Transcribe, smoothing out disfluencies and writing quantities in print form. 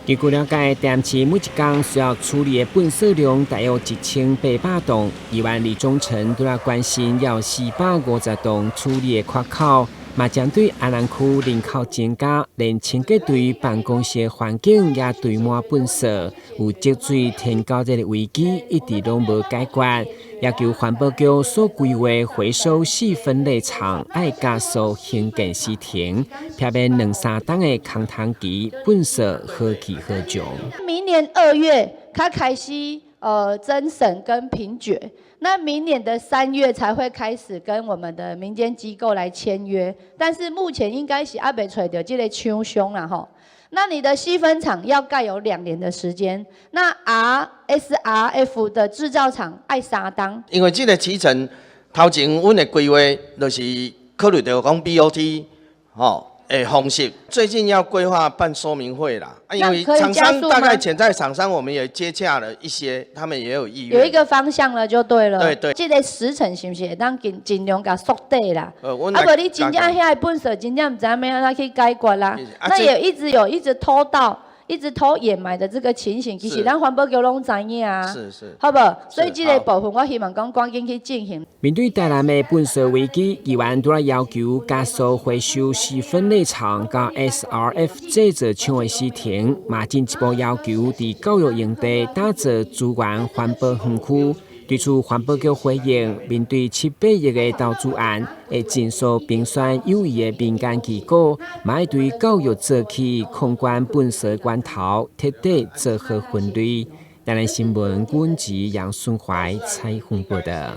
根據了解，台南市每一工需要處理的糞埽量大約1800噸。議員李忠誠拄仔關心猶450棟處理的缺口，嘛針對安南區人口增加，連清潔隊辦公室環境也堆滿糞埽，有積水天溝這个危機一直攏無解決，要求環保局所規劃回收細分類廠愛加速興建時程，避免兩三冬的空窗期，糞埽何去何從。明年2月，它開始甄審跟評決，那明年的3月才會開始跟我們的民間機構來簽約，但是目前應該是猶未揣著這个廠商啦吼。那你的細分廠要蓋有2年的時間，那 R S R F 的製造廠愛三冬。因為這个期程頭前，阮的規劃就是考慮著講 BOT 吼的方式，最近要規劃辦說明會啦。因為廠商大概潛在廠商，我們也接洽了一些，他們也有意願。有一個方向了就對了。對對。這个時程是毋是會當盡盡量共縮短啦？啊，無你真正遐个糞埽，真正毋知影欲按怎去解決啦。那也一直有一直偷盜、一直偷掩埋的這個情形，其實咱環保局攏知影啊。是是。好無？所以這个部分，我希望講趕緊去進行。面對台南的糞埽危機，議員拄仔要求加速回收細分類廠佮 SRF 製造廠的時程，嘛進一步要求佇教育營地打造資源環保園區。對此，環保局回應，面對七八億的投資案，會盡速評選有意的民間機構，嘛愛對教育做起控管糞埽源頭，徹底做好分類。台南新聞，阮吉楊順懷採訪報道。